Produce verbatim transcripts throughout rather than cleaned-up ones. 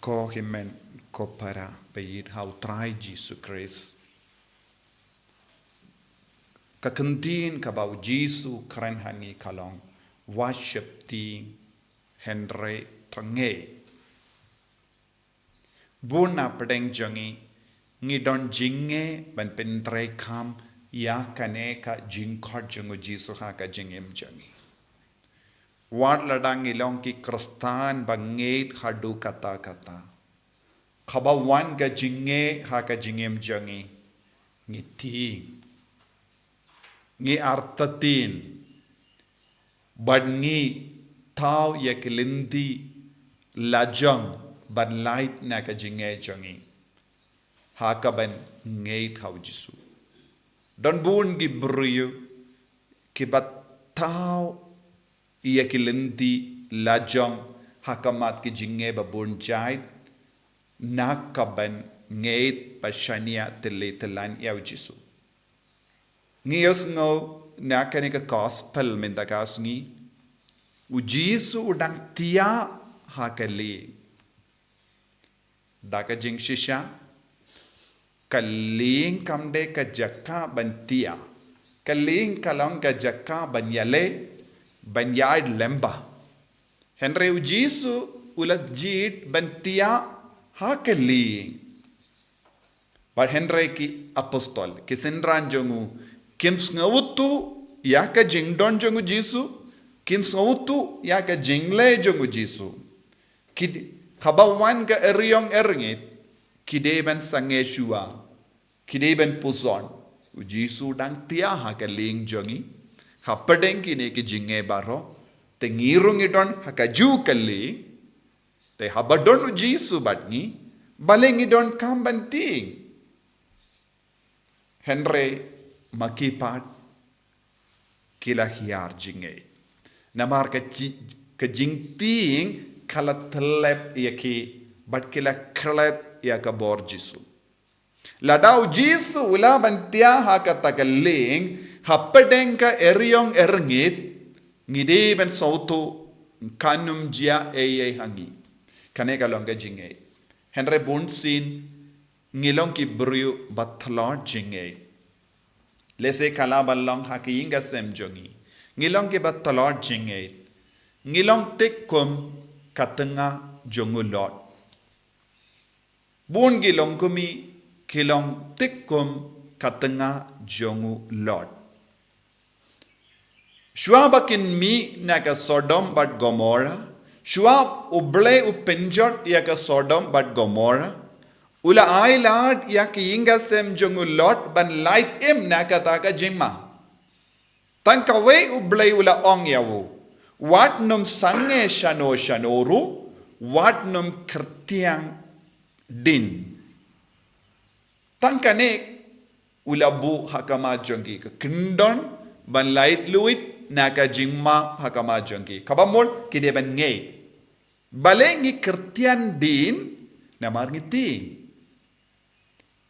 Ko hynmen ko para ba ïeit ha u Trai Jisu Khrist. Ka kyntien kaba u Jisu u kren ha ngi ka long, wat sheptieng, hynrei to ngeit. Bun na pdeng jong ngi, ngi don jingeh ban pyntreikam ïa kane ka jingkhot jong u Jisu ha ka jingim jong ngi. Wat lada ngi long ki Khristan ba ngeit haduh katta katta, haba wan ka jingeh ha ka jingim jong ngi, ngi tieng, ngi artatien, bad ngi thaw ïa ki lynti lajong ban lait na ka jingeh jong ngi ha kaban ngeit ha u Jisu. Don bun ki briew kiba thaw ïa ki lynti lajong ha khmat ki jingeh ba bun jait, na kaban ngeit bad shaniah tylli tyllan ïa u Jisu. Ngi ïohsngew na kane ka gospel mynta ka sngi, u Jisu u dang thiah ha ka lieng. Da ka jingshisha, ka lieng kam dei ka jaka ban thiah. Ka lieng ka long ka jaka ban ïaleh, ban ïaid lyngba. Hynrei u Jisu u la jied ban thiah ha ka lieng. Bad hynrei ki apostol, ki synran jong u, kim sngewthuh ïa ka jingdon jong u Jisu, kim sngewthuh ïa ka jingleh jong u Jisu. Ki, haba wan ka eriong erngit, ki dei ban sangeh shuwa, ki dei ban pyrshang. U Jisu u dang thiah ha ka lieng jong ngi, hapdeng kine ki jingeh baroh, te ngi ruh ngi don ha kajuh ka lieng, te haba don u Jisu bad ngi, balei ngi donkam ban tieng? Hynrei ma ki pat ki la hiar jingeh. Namar ka ji-, ka jingtieng ka la tyllep ïa ki, bad ki la klet ïa ka bor Jisu. Lada u Jisu u lah ban thiah ha kata ka lieng, hapdeng ka eriong erngit, ngi dei ban sngewthuh kan ym jia ei ei ha ngi. Kane ka long ka jingeh. Hynrei bunsien, ngi long ki briew ba tlot jingeh. Lehse ka lah ban long ha ka ïing ka sem jong ngi, ngi long kiba tlot jingeh. Ngi long thik kum ka tnga jong u Lot. Bun ki longkmie ki long thik kum ka tnga jong u Lot. Shuwa ba kin mih na ka Sodom bad Gomorrah, shuwa U Blei u pynjot ïa ka Sodom bad Gomorrah, u la ailad ïa ka ïing ka sem jong u Lot ban lait im na kata ka jingma. Tang kawei U Blei u la ong ïa u, wat nym sangeh shano shano ruh, wat nym kyrtiang dien. Tang kane u la buh ha khmat jong ki, ka kyndon ban lait luid na ka jingma ha khmat jong ki. Kaba mut ki dei ban ngeit. Balei ngi kyrtiang dien? Namar ngi tieng.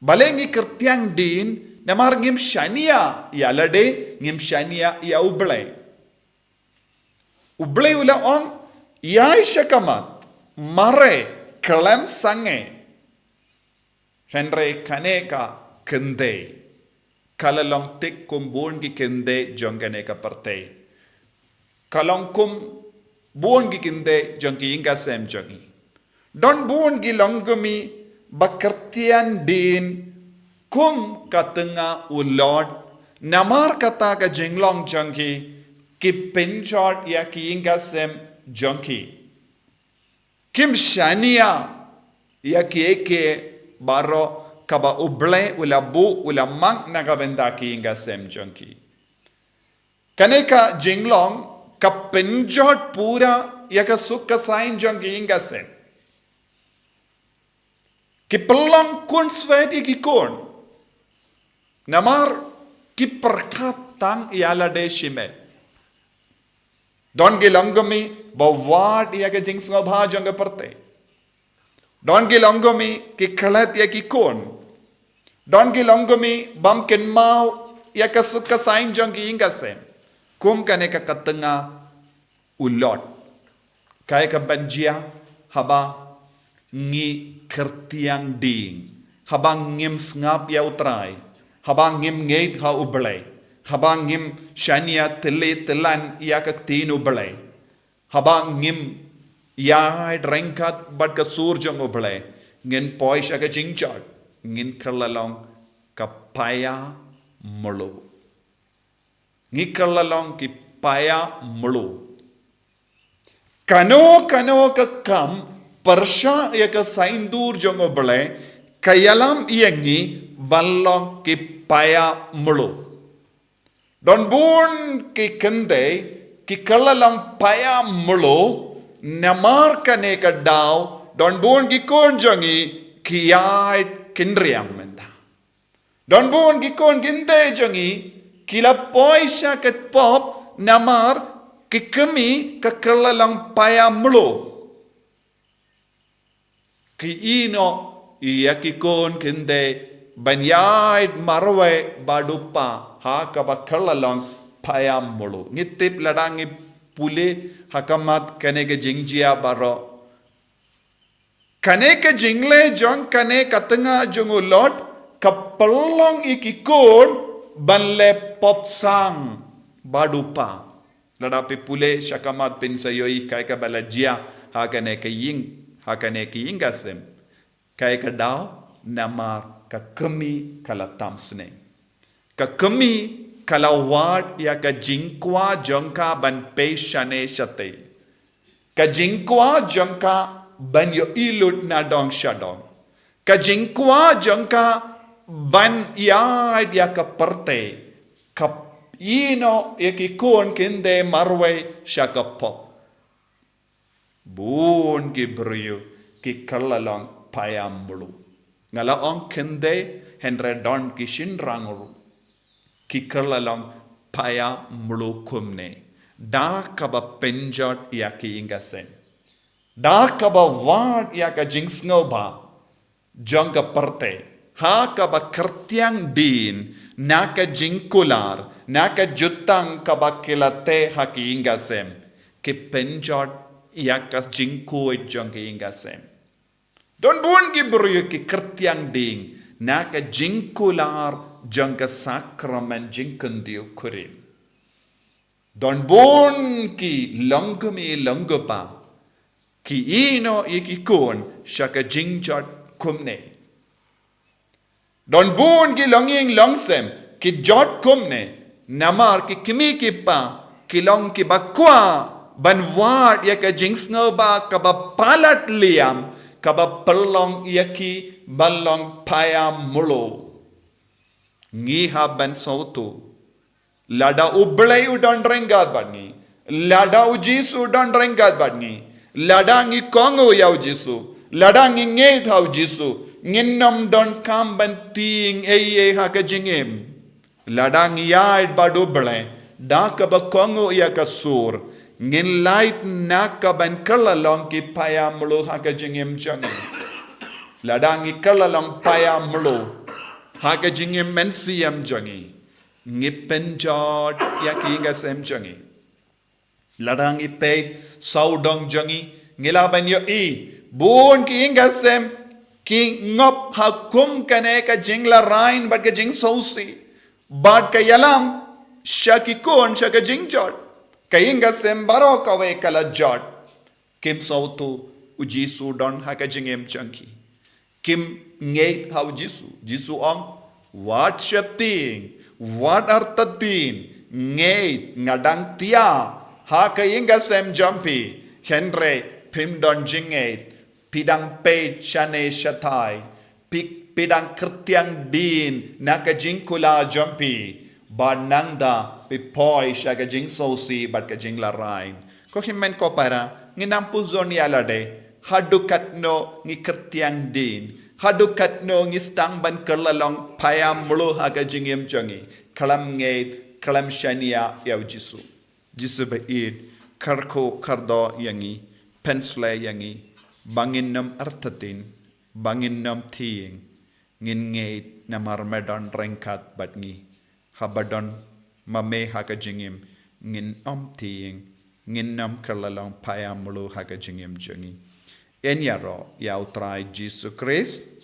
Balei ngi kyrtiang dien? Namar ngim shaniah ïa lade, ngim shaniah ïa U Blei. U Blei u la ong, ïai sha khmat, mareh, khlem sangeh. Hynrei kane ka kynthei ka la long thik kum bun ki kynthei jong kane ka pyrthei. Ka long kum bun ki kynthei jong ki ïing ka sem jong ngi. Don bun ki longkmie ba kyrtiang dien kum ka tnga u Lot, namar kata ka jinglong jong ki, ki pynjot ïa ki ïing ka sem jong ki. Kim shaniah ïa kiei kiei baroh kaba U Blei u la buh, u la mang na ka bynta ki ïing ka sem jong ki. Kane ka jinglong ka pynjot pura ïa ka suk ka saiñ jong ki ïing ka sem. Ki pynlong khun swet ïa ki khun. Namar ki pyrkhat tang ïa lade shimet. Don ki longkmie ba wad ïa ka jingsngewbha jong ka pyrthei. Don ki longkmie ki klet ïa ki khun. Don ki longkmie bym kynmaw ïa ka suk ka saiñ jong ki ïing ka sem. Kum kane ka tnga u Lot. Kaei kaban jia haba Ngi kyrtiang ding haba ngim sngap ïa U Trai, haba ngim ngeit ha U Blei, haba ngim shaniah tylli tyllan ïa ka ktien U Blei, haba ngim ïaid ryngkat bad ka sur jong U Blei, ngin poi sha ka jingjot, ngin kylla long ka paia mluh. Ngi kylla long ki paia mluh. Kano kano ka kam pyrshah ïa ka saiñdur jong U Blei ka ïalam ïa ngi ban long ki paia mluh. Don bun ki kyndei ki kylla long paia mluh, namar kane ka daw don bun ki khun jong ngi ki ïaid kynriam mynta. Don bun ki khun kyndei jong ngi ki la poi sha ka pop namar ki kmie ka kylla long paia mluh. Ki ïehnoh ïa ki khun kyndei ban ïaid marwei bad u kpa ha kaba kylla long paia mluh. Ngi tip lada ngi pule ha khmat kane ka jingjia baroh, kane ka jingleh jong kane ka tnga jong u Lot ka pynlong ïa ki khun ban leh pop sang bad u kpa. Lada phi pule sha khmat phin sa ïohi kaei kaba la jia ha kane ka ïing, ha kane ka ïing ka sem. Kaei ka daw? Namar ka kmie ka la tam sneng. Ka kmie ka la wad ïa ka jingkwah jong ka ban pei shane shatei. Ka jingkwah jong ka ban ïohi lut na dong sha dong. Ka jingkwah jong ka ban ïaid ïa ka pyrthei. Ka ïehnoh ïa ki khun kyndei marwei sha ka pop. Bun ki briew ki kylla long paia mluh. Nga la ong kyndei hynrei don ki shynrang ruh ki kylla long paia mluh kumne. Da kaba pynjot ïa ka ïing ka sem, da kaba wad ïa ka jingsngewbha jong ka pyrthei ha kaba kyrtiang dien na ka jingkular, na ka jutang kaba ki la teh ha ka ïing ka sem, ki pynjot ïa ka jingkhuid jong ka ïing ka sem. Don bun ki briew ki kyrtiang dien na ka jingkular jong ka sakramen jingkyndit kurim. Don bun ki longkmie longkpa ki ïehnoh ïa ki khun sha ka jingjot kumne. Don bun ki longïing longsem ki jot kumne, namar ki kmie ki kpa ki long kiba kwah ban wad ïa ka jingsngewbha kaba palat liam, kaba pynlong ïa ki ban long paia mluh. Ngi hap ban sngewthuh, lada U Blei u don ryngkat bad ngi, lada U Jisu u don ryngkat bad ngi, lada ngi kohnguh ïa U Jisu, lada ngi ngeit ha U Jisu, ngin ym donkam ban tieng ei ei ha ka jingim. Lada ngi ïaid bad U Blei da kaba kohnguh ïa ka sur, ngin lait na ka ban kylla long ki paia mluh ha ka jingim jong ngi. Lada ngi kylla long paia mluh ha ka jingim mynsiem jong ngi, ngi pynjot ïa ka ïing ka sem jong ngi. Lada ngi peit sawdong jong ngi, ngi lah ban ïohi bun ki ïing ka sem ki ngop ha kum kane ka jinglarai bad ka jingsngewsih bad ka ïalam sha ki khun sha ka jingjot. Ka ïing ka sem baroh kawei ka la jot. Kim sngewthuh U Jisu u don ha ka jingim jong ki. Kim ngeit ha U Jisu. Jisu ong, wat sheptieng, wat artatien, ngeit, nga dang thiah ha ka ïing ka sem jong phi, hynrei phim don jingngeit, phi dang peit shane shatai, phi, phi dang kyrtiang dien na ka jingkular jong phi, bad nangta phi poi sha ka jingsngewsih bad ka jinglarai. Ko hynmen ko para, ngin ym pynjot ïa lade, haduh katno ngi kyrtiang dien, haduh katno ngi sdang ban kylla long paia mluh ha ka jingim jong ngi, khlem ngeit, khlem shaniah ïa U Jisu. Jisu ba ïeit, kyrkhu kyrdoh ïa ngi, pynshlei ïa ngi, ba ngin ym artatien, ba ngin ym tieng, ngin ngeit namar me don ryngkat bad ngi. Haba don ma me ha ka jingim, ngin ym tieng, ngin ym kylla long paia mluh ha ka jingim jong ngi. Yn ïaroh ïa U Trai Jisu Khrist.